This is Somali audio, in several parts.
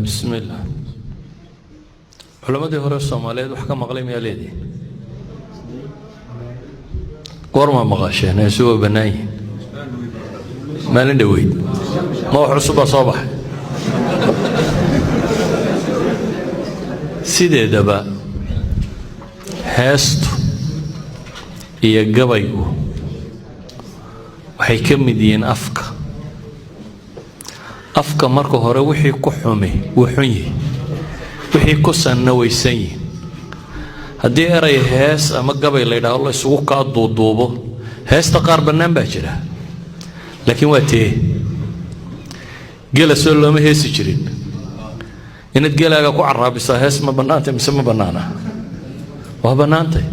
Bismi illah. Culammadii hore Soomaaliyeed wax ka maqlay miyaa leedihin? Goormaa maqasheen heesu waa bannaan yihin? Maalin dhoweyd ma wax cusub baa soo baxay? Sideedaba heestu iyo gabaygu waxay ka mid yihiin afka. Afka marka hore wixii ku xumi wuu xun yihi, wixii ku sanna waysan yihin. Haddii eray hees ama gabay la yidhaahdo la isugu kaa duuduubo, heesta qaar bannaan baa jira, laakiin waa tee gela soo looma heesi jirin. Inaad gelaaga ku caraabisaa hees ma bannaantay mise ma bannaana? Waa bannaantay.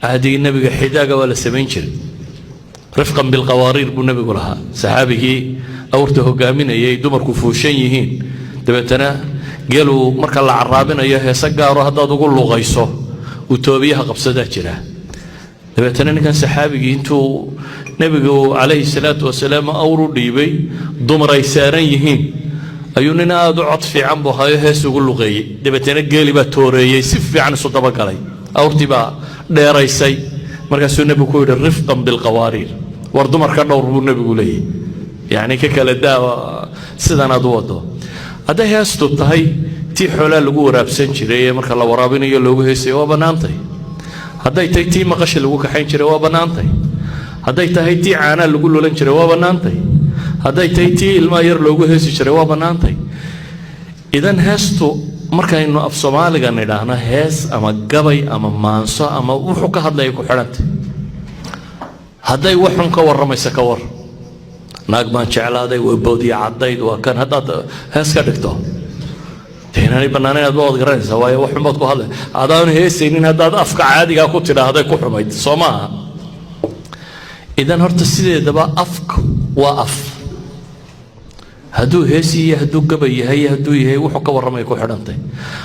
Cahdigii Nebiga xidaaga waa la samayn jiray. "Rifqan bilqawaariir" buu Nebigu lahaa saxaabigii awrta hogaaminayay dumarku fuushan yihiin. Dabeetana geelu marka la caraabinayo heese gaaro haddaad ugu luqayso uu toobiyaha qabsadaa jira. Dabeetana ninkan saxaabigii intuu Nebigu calayhi salaatu wasalaam awr u dhiibay, dumar ay saaran yihiin, ayuu nin aada u cod fiican buu hayo hees ugu luqeeyey. Dabeetana geeli baa tooreeyey, si fiican isu dabagalay, awrtii baa dheeraysay. Markaasuu Nebigu ku yidhi: "Rifqan bilqawaariir." War dumarka dhowr, buu Nebigu leeyahy, yacni ka kala daa sidan aad u wado. Hadday heestu tahay tii xoolaa lagu waraabsan jiray ee marka la waraabinayo loogu heesayo, waa bannaantay. Hadday tahay tii maqasha lagu kaxayn jiray, waa bannaantay. Hadday tahay tii caanaa lagu lulan jiray, waa bannaantay. Hadday tahay tii ilmaha yar loogu heesi jiray, waa bannaantay. Idan heestu markaynu af Soomaaliga nidhaahno hees ama gabay ama maanso ama wuxuu ka hadlaya ku xidhantay. Hadday waxun ka warramaysa, ka war naag baan jeclaaday, waa boodya caddayd, waa kan, haddaad hees ka dhigto, dee inaanay bannaanayn aad ba waad garanaysaa, waayo wax xun baad ku hadlay. Adaan heesaynin haddaad afka caadigaa ku tidhaahday ku xumayd, soo maaha? Idan horta sideedaba afku waa af. Hadduu heesi iyo hadduu gabay yahay, hadduu yahay wuxuu ka warramaya ku xidhantay.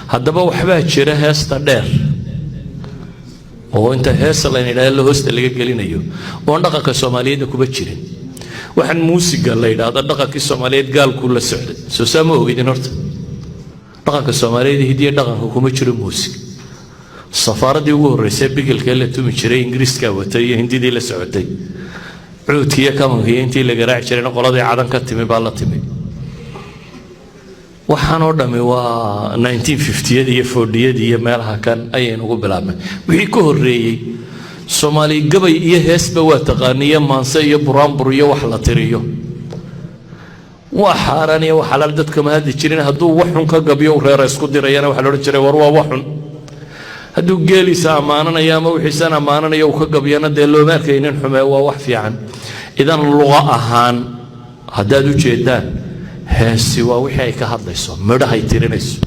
Haddaba waxbaa jira heesta dheer oo inta heesa layn idhahda la hoosta laga gelinayo oon dhaqanka Soomaaliyeedna kuma jirin. Waxaan muusiga la yidhaahdo dhaqankii Soomaaliyeed gaalkuu la socday, soo saa ma ogidin? Horta dhaqanka Soomaaliyeed, hidiya dhaqanka kuma jiro muusig. Safaaraddii ugu horreysay bigilka la tumi jiray Ingiriiskaa watay iyo Hindidii la socotay. Cuudkii iyo kamanka iyo intii la garaaci jirayna qoladii Cadan ka timi baa la timi. Waxaan oo dhammi waa 1950yadii iyo 40yadii iyo meelaha kan ayaynugu bilaabnay. Wixii ka horreeyey Soomaali gabay iyo heesba waa taqaaniyo, maanse iyo buraanbur iyo wax la tiriyo. Waa xaaraan iyo wax xalaal dadka ma hadli jirin. Hadduu wax xun ka gabyo reera isku dirayana, waxaa la odhan jiray: "War waa wax xun." Hadduu geeliisa ammaananayo ama wixiisan ammaananayo uu ka gabyana, dee looma arkaynin xumee, waa wax fiican. Idan luqa ahaan haddaad u jeedaan, heesi waa wixii ay ka hadlayso, midhahay tirinayso.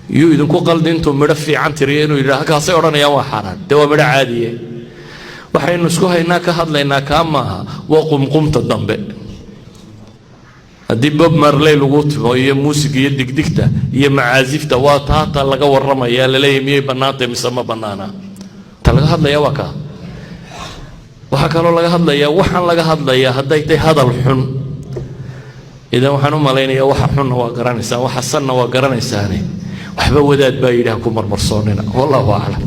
Yuu idinku qaldi intuu midho fiican tiriyo inuu yidhaha kaasay odhanayaan waa xaaraan? Dee waa midho caadiye. Waxaynu isku haynaa ka hadlaynaa kaa maaha, waa qumqumta dambe. Haddii Bob Marley lagu timo iyo muusig iyo digdigta iyo macaasifta, waa taata laga warramaya laleeyahy miyay bannaantay mise ma bannaana? Ta laga hadlaya waa kaa. Waxaa kaloo laga hadlayaa, waxaan laga hadlayaa hadday tahay hadal xun. Idan waxaan u malaynayaa waxa xunna waa garanaysaan, waxa sanna waa garanaysaane, waxba wadaad baa yidhi ha ku marmarsoonina. Wallahu aclam.